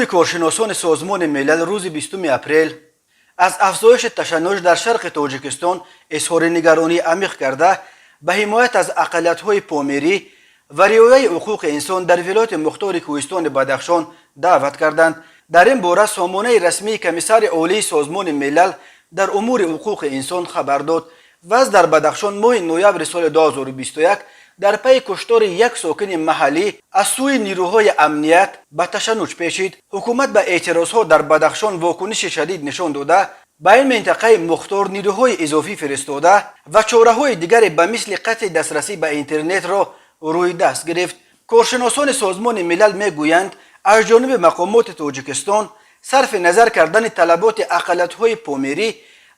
Гурӯҳи коршиносони Созмони Милал рӯзи 20 апрел аз афзоиши ташаннуҷ дар шарқи Тоҷикистон изҳори нигаронии амиқ карда, ба ҳимоят аз ақаллиятҳои помирӣ ва риояи ҳуқуқи инсон дар Вилояти Мухтори Кӯҳистони Бадахшон даъват карданд. Дар ин бора сомонаи расмии Комиссари Олии Созмони Милал дар умури ҳуқуқи инсон хабар дод. Вазъ дар Бадахшон моҳи ноябри соли 2021 дар пайи куштори як сокини маҳаллӣ аз сӯи нирӯҳои амният ба ташаннуҷ печид. Ҳукумат ба эътирозҳо дар Бадахшон вокуниши шадид нишон дода, ба ин минтақаи мухтор нирӯҳои изофӣ фиристода ва чораҳои дигаре ба мисли қатъи дастрасӣ ба интернетро рӯи даст гирифт. Коршиносони Созмони Милал мегӯянд, аз ҷониби мақомоти Тоҷикистон сарфи назар кардани талаботи ақаллиятҳои помирӣ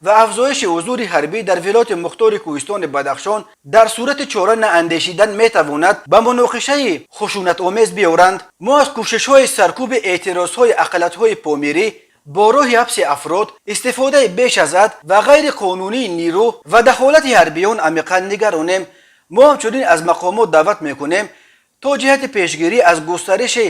ва афзоиши ҳузури ҳарбӣ дар Вилояти Мухтори Кӯҳистони Бадахшон дар сурати чора наандешидан метавонад ба муноқишаи хушунатомез биёранд. Мо аз кӯшишҳои саркӯби эътирозҳои ақаллиятҳои помирӣ бо роҳи ҳабси афрод, истифодаи беш аз ҳад ва ғайриқонунии нирӯ ва дахолати ҳарбиён амиқан нигаронем. Мо ҳамчунин аз мақомот даъват мекунем, то ҷиҳати пешгирӣ аз густариши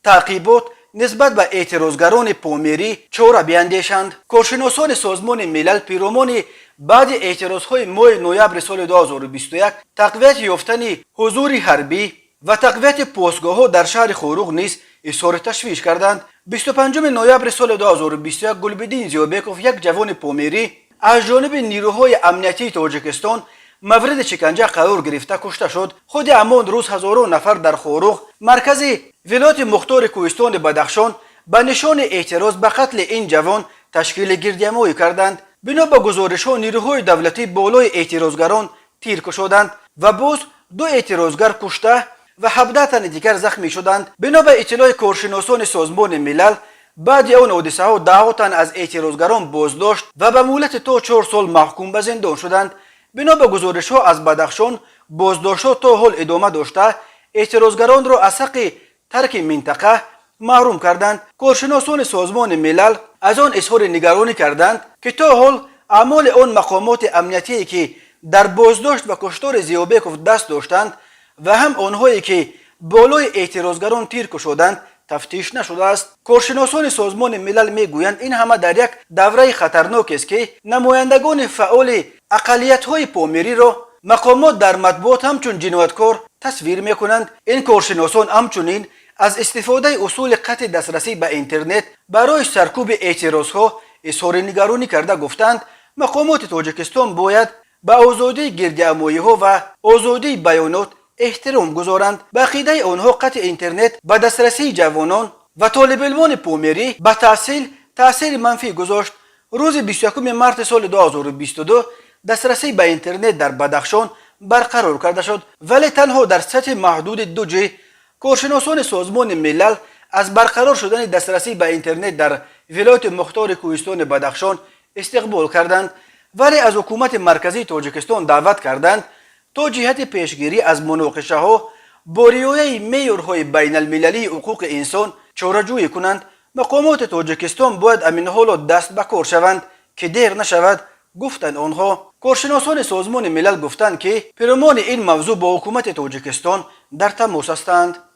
таъқибот нисбат ба эътирозгарони помирӣ чора биандешанд. Коршиносони Созмони Милал пиромони баъди эътирозҳои моҳи ноябри соли 2021 тақвият ёфтани ҳузури ҳарбӣ ва тақвияти постгоҳҳо дар шаҳри Хоруғ низ изҳори ташвиш карданд. 25 ноябри соли 2021 Гулбиддин Зиёбеков, як ҷавони помирӣ, аз ҷониби нирӯҳои амниятии Тоҷикистон мавриди шиканҷа қарор гирифта, кушта шуд. Худи ҳамон рӯз ҳазорон нафар дар Хоруғ, маркази Вилояти Мухтори Кӯҳистони Бадахшон, ба нишони эътироз ба қатли ин ҷавон ташкили гирдиҳамоӣ карданд. Бино ба гузоришҳо, нирӯҳои давлатӣ болои эътирозгарон тир кушоданд ва боз ду эътирозгар кушта ва 17 тани дигар захмӣ шуданд. Бино ба иттилои коршиносони Созмони Милал, баъди он ҳодисаҳо даҳҳо тан аз эътирозгарон боздошт ва ба муҳлати то 4 сол маҳкум ба зиндон шуданд. Бино ба гузоришҳо аз Бадахшон, боздоштҳо то ҳол идома дошта, эътирозгаронро аз ҳаққи тарки минтақа маҳрум карданд. Коршиносони Созмони Милал аз он изҳори нигаронӣ карданд, ки то ҳол аъмоли он мақомоти амниятие, ки дар боздошт ва куштори Зиёбеков даст доштанд, ва ҳам онҳое, ки болои эътирозгарон тир кушоданд, тафтиш нашудааст. Коршиносони Созмони Милал мегӯянд, ин ҳама дар як давраи хатарнокест, ки намояндагони фаъоли ақаллиятҳои помириро мақомот дар матбуот ҳамчун ҷинояткор тасвир мекунанд. Ин коршиносон ҳамчунин аз истифодаи усули қатъи дастрасӣ ба интернет барои саркӯби эътирозҳо изҳори нигаронӣ карда, гуфтанд, мақомоти Тоҷикистон бояд ба озодии гирдиҳамоиҳо ва озодии баёнот эҳтиром гузоранд. Ба ақидаи онҳо, қатъи интернет ба дастрасии ҷавонон ва толибилмони помирӣ ба таҳсил таъсири манфӣ гузошт. Рӯзи 21 марти соли 2022 дастрасӣ ба интернет дар Бадахшон барқарор карда шуд, вале танҳо дар сатҳи маҳдуди 2G. Коршиносони Созмони Милал аз барқарор шудани дастрасӣ ба интернет дар Вилояти Мухтори Кӯҳистони Бадахшон истиқбол карданд, вале аз ҳукумати марказии Тоҷикистон даъват карданд, то ҷиҳати пешгирӣ аз муноқишаҳо бо риояи меъёрҳои байналмилалии ҳуқуқи инсон чораҷӯӣ кунанд. Мақомоти Тоҷикистон бояд ҳамин ҳоло даст ба кор шаванд, ки дер нашавад, гуфтанд онҳо. Коршиносони Созмони Милал гуфтанд, ки пиромони ин мавзӯъ бо ҳукумати Тоҷикистон дар тамос ҳастанд.